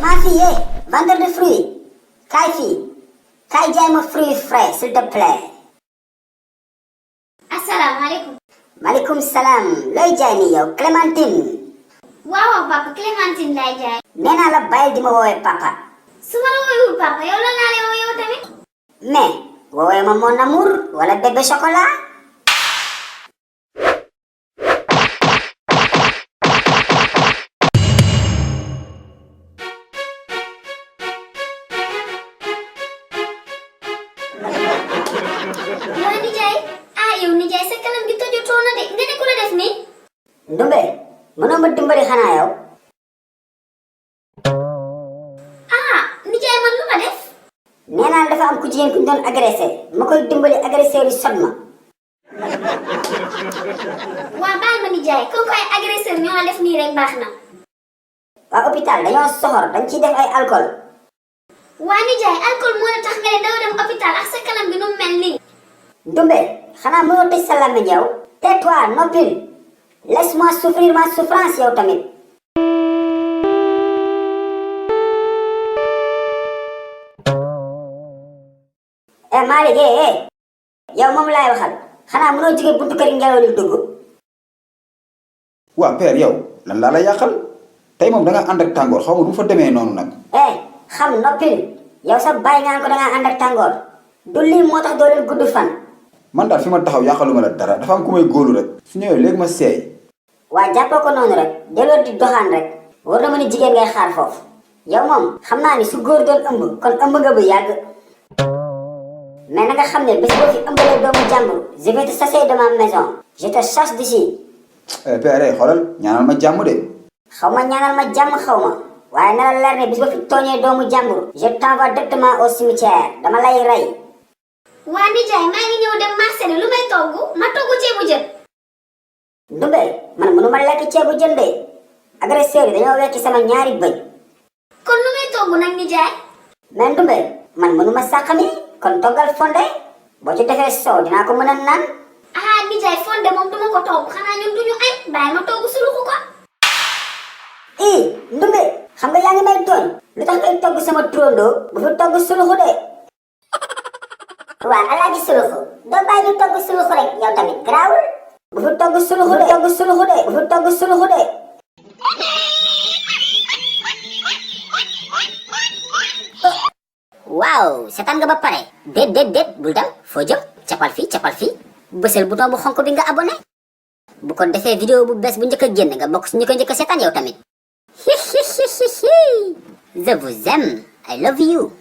ma fille, vendeur de fruits. Kaay fii. Kaay jaay ma fruits frais, s'il te plaît. asalaamaaleykum. Maaleykum salaam. Looy jaay ni yow Clémentine. waaw papa Clémentine lay jaay. nee naa la bàyyil di ma woowee papa. su ma la woowul papa yow lan laa lay woo yow tamit. mais woowee ma mon amour wala bébé chocolat. waa nijaay yow nijaay sa kanam gi tojotoo na de nga ne ku la def nii. Ndumbe mënoo ma dimbali xanaa yow. nijaay man lu ma def. nee naa la dafa am ku jigéen ku ñu doon agressé ma koy dimbali agresseur yi sot ma. waa baal ma nijaay comme que ay agresseur ñoo la def nii rek baax na. waa hôpital dañoo soxor dañ ciy def ay alcool. waa nijaay alcool moo la tax nga ne daw dem hôpital ak sa kanam gi nu mu mel nii. Ndumbe xanaa mënoo tëj sa làmmiñ yow. tais-toi noppil. laisse-moi souffrir ma souffrance yow tamit. Malick yow moom laay waxal xanaa mënoo jóge buntu kër yi ngelaw li dugg. waa père yow lan laa la yàqal tey moom da nga ànd ak tàngoor xaw ma nu mu fa demee noonu nag. xam noppil yow sax bàyyi ngaan ko da ngaa ànd ak tàngoor du lii moo tax doo leen gudd fan. man daal fi ma taxaw yàqaluma la dara dafa am ku may góolu rek su ñëwee léegi ma seey. waa jàppoo ko noonu rek delloo di doxaan rek war na ma ni jigéen ngay xaar foofu yow moom xam naa ni su góor doon ëmb kon ëmb nga bu yàgg. mais na nga xam ne bés boo fi ëmbalee doomu jàmbur je vais te chasser de ma maison je te chasse d'ici. père xoolal ñaanal ma jàmm de. xaw ma ñaanal ma jàmm xaw ma waaye na la leer ne bés boo fi tooñee doomu jàmbur je t'envoie directement au cimetière dama lay rey. waa nijaay maa ngi ñëw dem marché de lu may togg ma togg ceebu jën. Ndumbe man mënuma lekk ceebu jën de agresseur yi dañoo wekki sama ñaari bëñ. kon lu may togg nag nijaay. mais Ndumbe man mënuma sàqami kon toggal fonde boo ci defee soow dinaa ko mën a naan. nijaay fonde moom duma ko togg xanaa ñun duñu añ bàyyi ma togg suluxu ko. Ndumbe xam nga yaa ngi may tooñ lu tax ngay togg sama turandoo bu fi togg suluxu de. waa alaaji suluxu doo bàyyi ñu togg suluxu rek yow tamit garaawul bu fi togg suluxu de bu fi togg suluxu de. waaw seetaan nga ba pare déet bul daw foo jëm capal fii bësal bouton bu xonk bi nga abonné bu ko defee vidéo bu bees bu njëkk a génn nga bokk si ñu ko njëkk a seetaan yow tamit. Je vous aime. I love you.